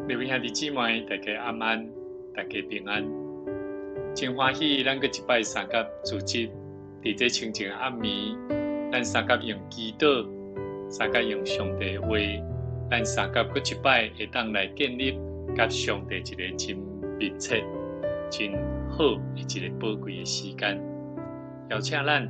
各位兄弟姊妹，大家晚安，大家平安。真歡喜，咱閣一擺相佮組織，佇這清靜的暗暝，咱相佮用祈禱，相佮用上帝話，咱相佮閣一擺會當來建立佮上帝一个真密切、真好的一个寶貴的時間。邀請咱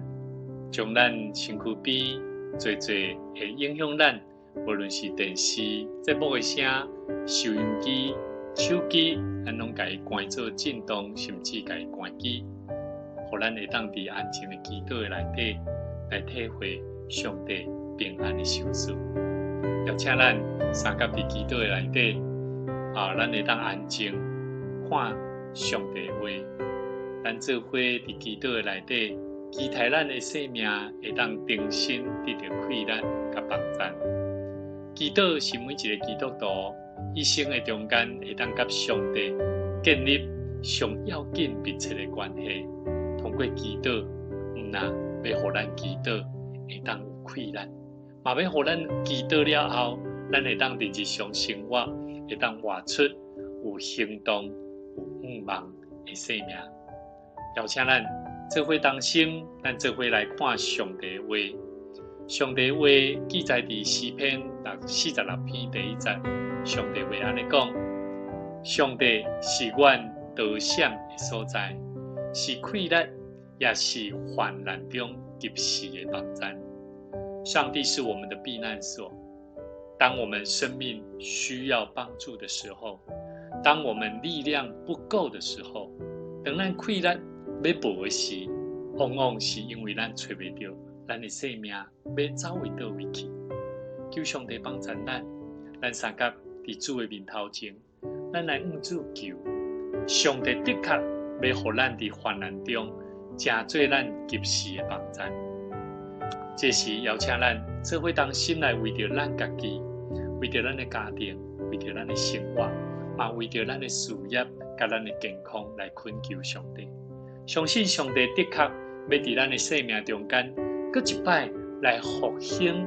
將咱身軀邊濟濟會影響咱，無論是電視、節目的聲、收音機、手機，咱攏共伊關做震動，甚至共伊關機，予咱會當佇安靜的祈禱的內底來體會上帝平安的賞賜。邀請咱相佮佇祈禱的內底，啊，咱會當安靜看上帝的話，咱做伙佇祈禱的內底，期待咱的生命會當重新得著氣力佮幫贊。祈禱是每一个基督徒一生的中間，會當佮上帝建立上要緊密切的關係。通過祈禱，毋但欲予咱祈禱會當有氣力，嘛欲予咱祈禱了後，咱會當佇日常生活會當活出有行動、有向望的生命。邀請咱做伙同心，咱做伙來看上帝的話。上帝話記載佇詩篇46篇第一節，上帝話按呢講：上帝是阮逃閃的所在，是氣力，也是患難中及時的幫贊。上帝是我們的避難所，當我們生命需要幫助的時候，當我們力量不夠的時候，當咱氣力欲無的時，往往是因為咱揣袂著咱的生命欲走佇佗位去。求上帝幫助咱，咱相佮佇主的面頭前，咱來向主求。上帝的確欲予咱佇患難中，成做咱及時的幫贊。這時邀請咱做伙同心來為著咱家己，為著咱的家庭，為著咱的生活，嘛為著咱的事業佮咱的健康來懇求上帝。相信上帝的確欲佇咱的生命中間，閣一擺來復興、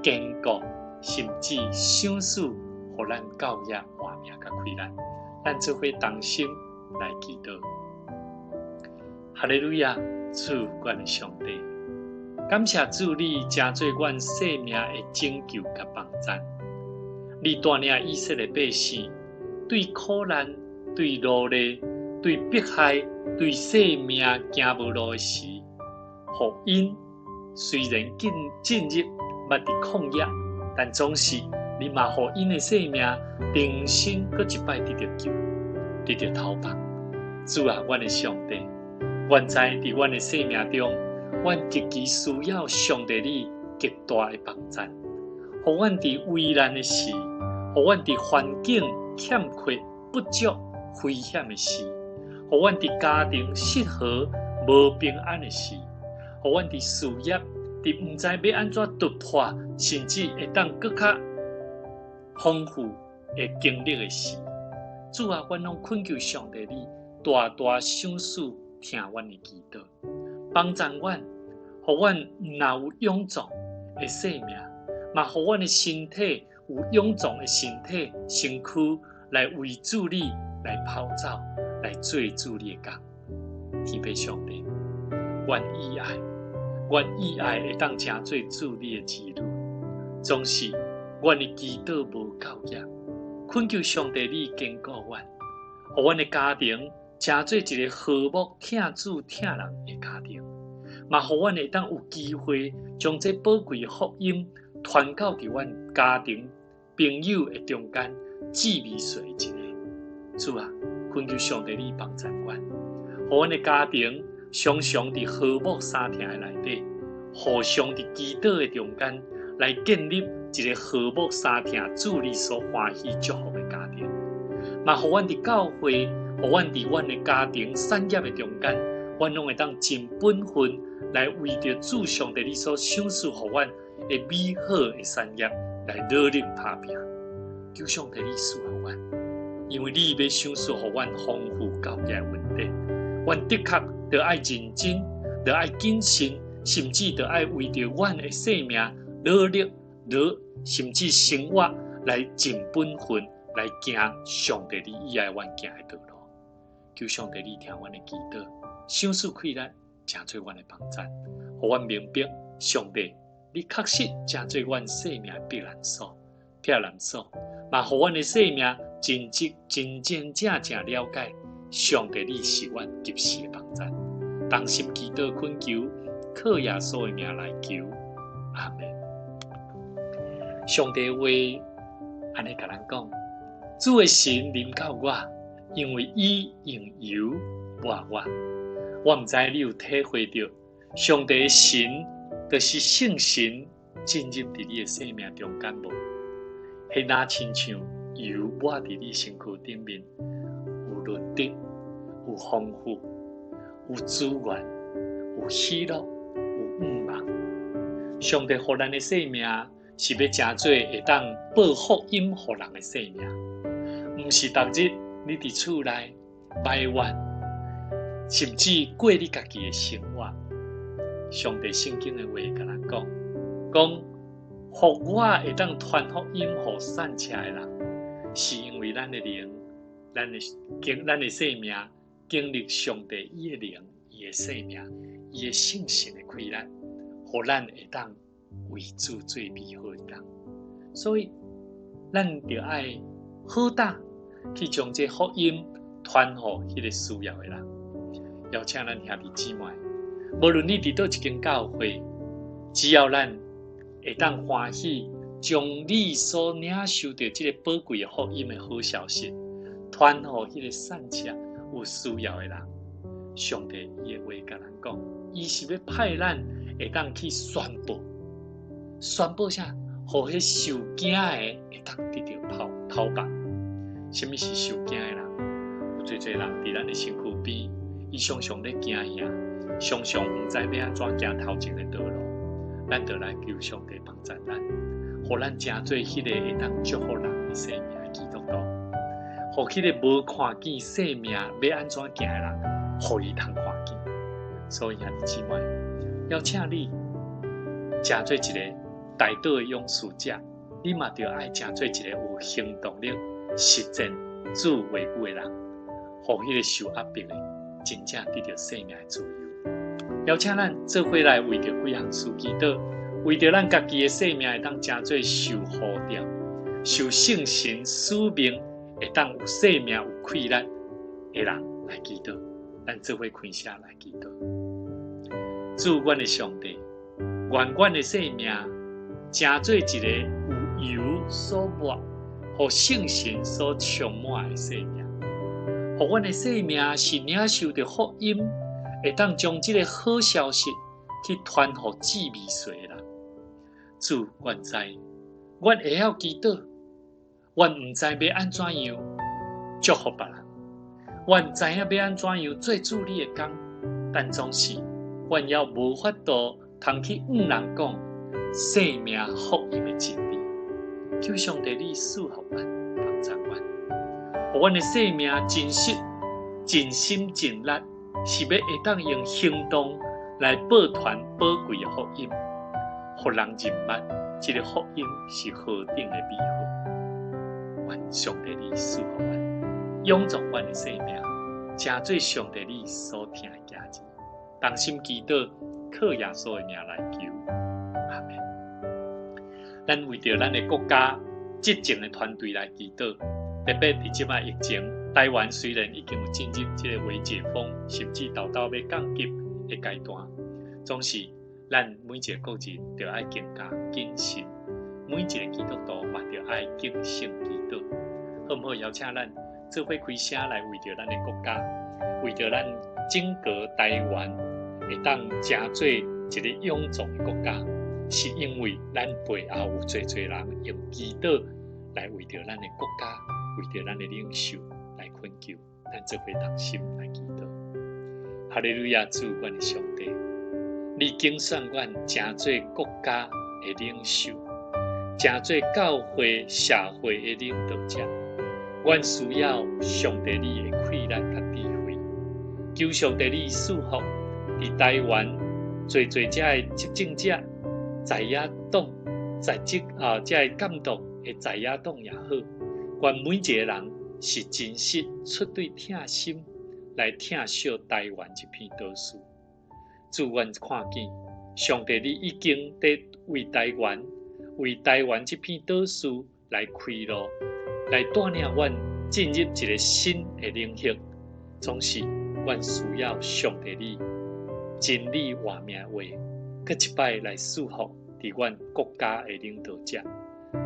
堅固，甚至賞賜，予咱教業活命佮氣力。咱做伙同心來祈禱。哈利路亞，主，阮的上帝，感謝主，你成做阮生命的拯救佮幫贊。你帶領以色列百姓，對苦難、對奴隸、對迫害、對生命行無路的時，予𪜶雖然進進入捌佇曠野，但總是你嘛予𪜶的生命重新閣一擺得著救，得著頭幫。主啊，阮的上帝，阮知佇阮的生命中，阮極其需要上帝你極大的幫贊，予阮佇危難的時，予阮佇環境欠缺、不足、危險的時，予阮佇家庭失和、無平安的時，予阮佇事業佇毋知欲按怎突破，甚至會當閣較豐富的經歷的時，主啊，阮攏懇求上帝你大大賞賜聽阮的祈禱，幫贊阮，予阮毋但有勇壯的生命，嘛予阮的身體有勇壯的身體身軀來為主你來跑走，來做主你的工。天父上帝，阮意愛，阮意愛會當成做主你的子女，總是阮的祈禱無夠額，懇求上帝你堅固阮，予阮的家庭成做一个和睦、疼主疼人的家庭，嘛予阮會當有機會將這寶貴的福音傳到佇阮家庭、朋友的中間，滋味說一个。主啊，懇求上帝你幫贊阮，予阮的家庭常常佇和睦相疼的內底，互相佇祈禱的中間來建立一个和睦相疼、主你所歡喜祝福的家庭。嘛，予阮佇教會，予阮佇阮的家庭、產業的中間，阮攏會當盡本分來為著主上帝你所賞賜予阮的美好的產業來努力打拼。求上帝你賜予阮，因為你欲賞賜予阮豐富教業的恩典，阮的確著愛認真，著愛謹慎，甚至著愛為著阮的生命努力，努甚至生活來盡本分來行上帝你意愛阮行的道路。求上帝你聽阮的祈禱，賞賜氣力，成做阮的幫贊，予阮明白上帝你確實成做阮生命的避難所、避難所，嘛予阮的生命真真真真正正了解上帝你是阮及時的幫贊。同心祈禱懇求，靠耶穌的名來求，阿門。上帝話按呢共咱講，主的神臨到我，因為伊用油抹我。我毋知你有體會著，上帝的神就是聖神進入佇你的生命中間無？彼若親像油抹佇你身軀頂面，有潤澤，有豐富，有資源，有喜樂，有盼望。上帝予咱的生命是欲成做會當報福音予人的生命，毋是逐日你佇厝內埋怨，甚至過你家己的生活。上帝聖經的話共咱講，講予我會當傳福音予散赤的人，是因為咱的靈，咱的生命經歷上帝伊的靈，伊的生命，伊的聖神的氣力，予咱會當為主做美好的工。所以，咱著愛好膽去將這福音傳予彼個需要的人。邀請咱兄弟姊妹，無論你佇佗一間教會，只要咱會當歡喜，將你所領受著這個寶貴的福音的好消息，傳予彼個散赤有需要的人。上帝伊的話共咱講，伊是欲派咱會當去宣布，宣布啥？予彼受驚的會當得著頭頭髮。啥物是受驚的人？有濟濟人佇咱的身軀邊，伊常常咧驚嚇，常常毋知欲按怎行頭前的道路。咱就來求上帝幫助咱，予咱成做彼個會當祝福人的生命的基督徒，予彼個無看見生命欲按怎行的人，予伊通看見。所以兄弟姊妹，邀請你成做一個代禱的勇士者，你嘛著愛成做一個有行動力、實踐主話語的人，予彼個受壓迫的真正得著生命的自由。邀請咱做伙來為著幾項事祈禱，為著咱家己的生命會當成做受呼召、受聖神使命，會當有生命有氣力的人來祈禱。咱做伙開聲來祈禱。主，阮的上帝，願阮的生命成做一個有油所抹、予聖神所充滿的生命，予阮的生命是領受著福音，會當將這個好消息去傳予志未遂的人。主，阮知，阮會曉祈禱，阮毋知欲按怎樣祝福別人，阮知影欲按怎樣做主你的工，但總是阮猶無法度通去向人講生命福音的真理。求上帝你賜福阮，幫助阮，予阮的生命真實、盡心盡力，是欲會當用行動來報傳寶貴的福音，予人認捌這個福音是何等的美好。願上帝你賜福阮，勇壯阮的生命，成做上帝你所疼的囝兒。同心祈禱，靠耶穌的名來求，阿門。咱為著咱的國家執政的團隊來祈禱，特別佇這擺疫情，台灣雖然已經有進入這個微解封，甚至到到欲降級的階段，總是咱每一個國人著愛更加謹慎，每一個基督徒嘛著愛謹慎祈禱。好毋好？邀請咱做伙開聲來為著咱的國家，為著咱整個台灣會當成做一個勇壯的國家，是因為咱背後有濟濟人用祈禱來為著咱的國家，為著咱的領袖來懇求，咱做伙同心來祈禱。哈利路亞，主，阮的上帝，你揀選阮成做國家的領袖，成做教會社會的領導者。阮需要上帝你的氣力佮智慧，求上帝你賜福佇台灣濟濟遮的執政者、在野黨、在職啊，遮的監督的在野黨也好，願每一个人是真實出對疼心來疼惜台灣這片島嶼。主，阮看見上帝，你已經佇為台灣、為台灣這片島嶼來開路，來帶領阮進入一个新的領域。總是，阮需要上帝你真理活命話，閣一擺來賜福佇阮國家的領導者，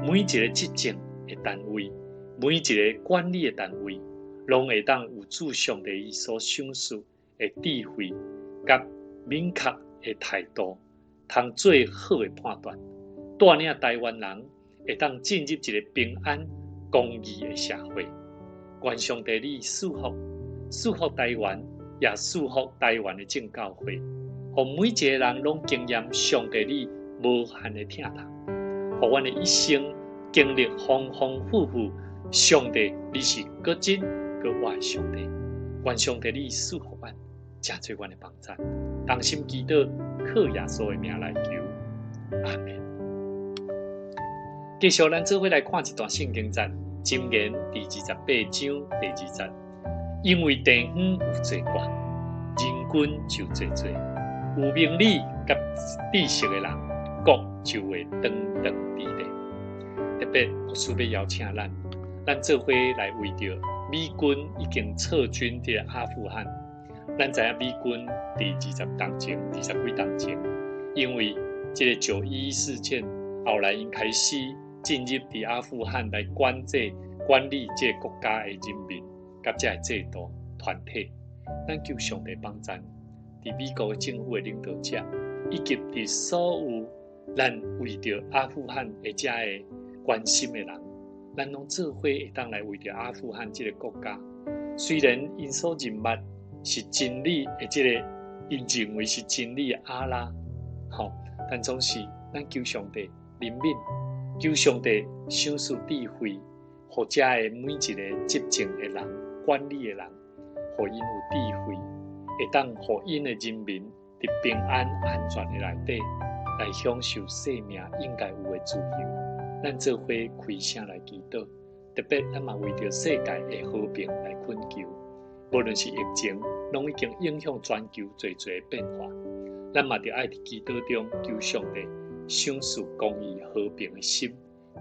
每一个執政的單位，每一个管理的單位，攏會當有主上帝伊所賞賜的智慧佮明確的態度，通做好的判斷，帶領台灣人會當進入一个平安、公義的社會。願上帝你賜福，賜福台灣，也賜福台灣的正教會，予每一个人攏經驗上帝你無限的疼痛，予阮的一生經歷豐豐富富。上帝，你是閣真閣活的上帝，願上帝你賜福阮，成做阮的幫贊，同心祈禱，靠耶穌的名來求，阿們。繼續，咱做伙來看一段聖經節，箴言第28章第2節。因為地方有濟闊，人均就濟濟，有明理佮知識的人，國就會長長治理。特別牧師欲邀請咱，咱做伙來為著美軍已經撤軍佇阿富汗。咱知影美軍佇20冬前，20幾冬前，因為這个9·11事件，後來𪜶開始進入佇阿富汗來管制、管理這个國家的人民。佮這个制度團體，咱求上帝幫贊，佇美國的政府的領導者，以及佇所有咱為著阿富汗的這个關心的人，咱攏做伙會當來為著阿富汗這个國家。雖然𪜶所認捌是真理的這个，𪜶認為是真理的阿拉，吼，但總是咱求上帝憐憫，求上帝賞賜智慧，予遮个每一个執政的人、管理的人，予𪜶有智慧，會當予𪜶的人民佇平安安全的內底來享受生命應該有的自由。咱做伙開聲來祈禱，特別咱嘛為著世界的和平來懇求。無論是疫情，攏已經影響全球濟濟的變化。咱嘛著愛佇祈禱中求上帝賞賜公義和平的心，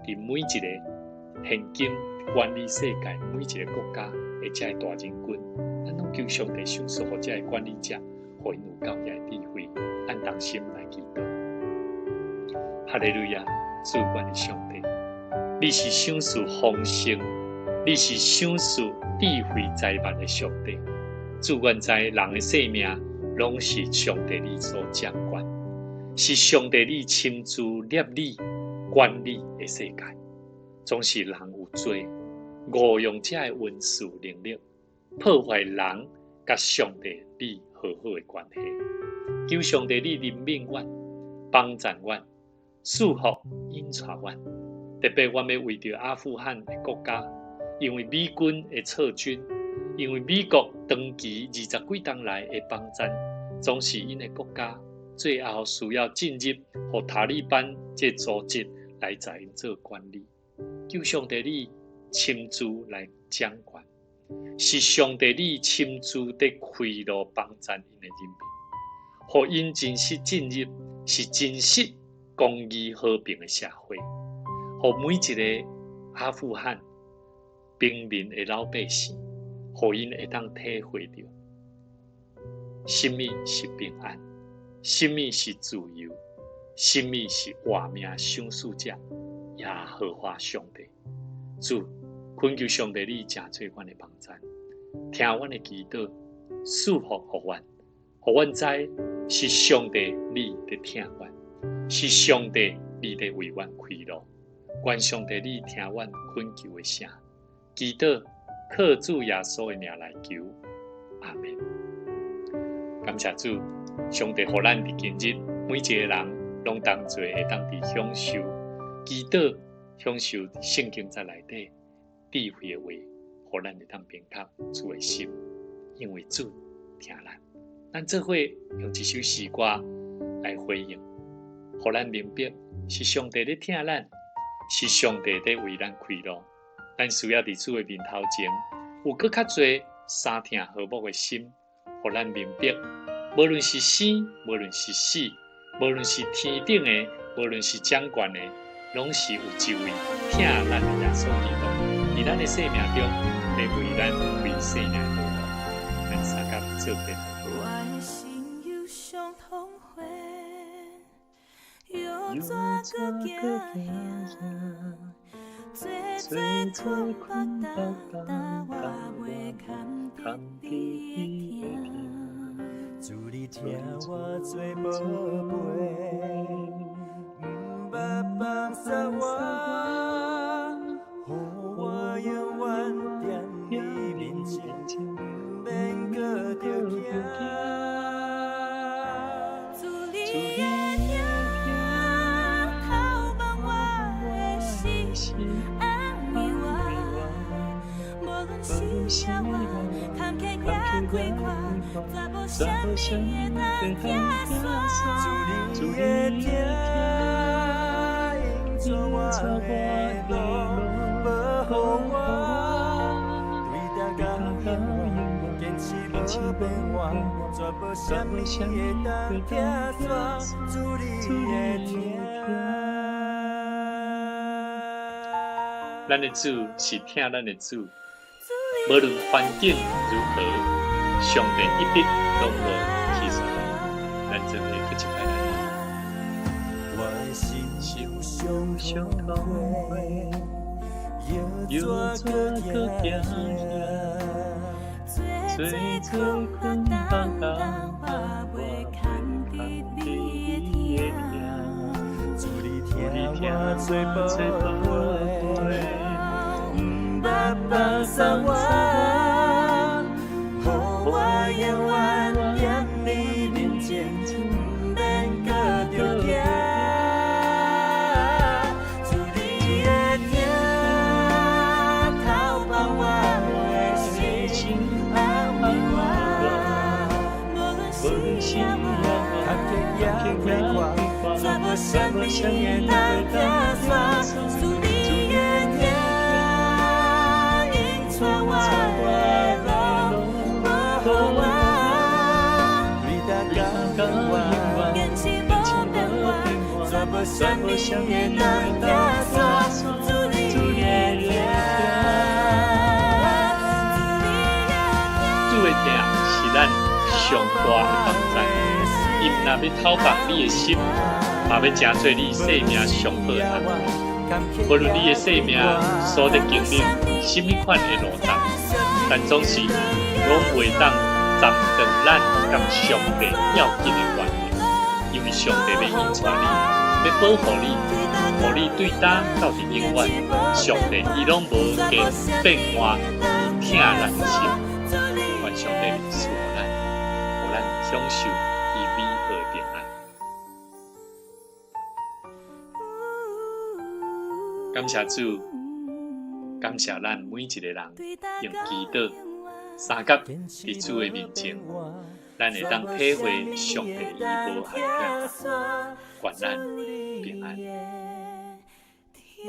佇每一个現今管理世界每一个國家的這个大人君，咱攏求上帝賞賜予這个管理者，予𪜶有夠的智慧。咱同心來祈禱。哈利路亞，主阮的上帝，你是賞賜豐盛，你是賞賜智慧財物的上帝。主，阮知人的性命攏是上帝你所掌管，是上帝你親自捏理管理的世界。總是人有罪，誤用這个恩賜能力，破壞人佮上帝你和好的關係。求上帝你憐憫阮，幫贊阮，賜福引帶阮。特別阮欲為著阿富汗的國家，因為美軍的撤軍，因為美國長期二十幾冬來的幫贊，總是𪜶的國家最後需要進入，予塔利班這組織來在𪜶做管理。求上帝你親自來掌權，是上帝你親自佇開路幫贊𪜶的人民，予𪜶真實進入是真實公義和平的社會，予每一个阿富汗平民的老百姓，予𪜶會當體會著，啥物是平安，啥物是自由，啥物是活命賞賜者耶和華上帝。主，懇求上帝你成做阮的幫贊，聽阮的祈禱，賜福予阮，予阮知是上帝你佇疼阮，是上帝你佇為阮開路。願上帝你聽阮懇求的聲，祈禱靠主耶穌的名來求，阿們。感謝主，上帝予咱佇今日每一个人攏同齊會當佇享受祈禱、享受聖經節內底智慧的話，予咱會當明確主的心，因為主疼咱。咱做伙用一首詩歌來回應，予咱明白是上帝咧疼咱，是上帝咧為咱開路。咱需要佇主的面頭前，有閣較濟相疼和睦的心，予咱明白，無論是生，無論是死，無論是天頂的，無論是掌權的，攏是有一位疼咱的耶穌基督，佇咱的生命中，來為咱開生命的道路。咱相佮做伙。我的心有傷痛悔，欲怎閣行行？做做困縛重擔，我袂堪得你的疼。主你疼我做寶貝，毋捌放捒我，予我永遠踮你面前，毋免閣著驚。主你的疼，透放我的心，安慰我。無論死抑活，坎坷抑快活，絕無啥物會當拆散。主你的疼，引帶我的路，保護我，對呾到永遠，堅持無變換，絕無啥物會當拆散。主你的疼。咱的主是疼咱的主，無論環境如何，上帝一直攏無棄絕咱。咱做伙閣一擺來。我的心有傷痛悔，欲怎閣行行？做做困縛重擔，我袂堪得你的疼。主你疼我做寶貝，毋捌放捒我，予我永遠踮你面前，毋免閣著驚。主你的疼，透放我的心，安慰我。無論死抑活，坎坷抑快活，絕無啥物會當拆散。主你的疼，引帶我的路，保護我。對呾到永遠，堅持無變換，絕無啥物會當拆散。主你的疼。主的疼是咱上大的幫助，伊毋若欲透放你的心，嘛欲成做你生命上好的安慰。無論你的生命所得經歷啥物款的路途，但總是攏袂當斬斷咱佮上帝要緊的關係，因為上帝欲引帶你，欲保護你，予你對今到佇永遠，上帝伊攏無變變換伊疼咱的心。願上帝賜予咱，予咱享受伊美好的平安。感謝主，感謝咱每一個人用祈禱相佮佇主的面前，咱會當體會上帝伊無限疼，願咱平安。疼。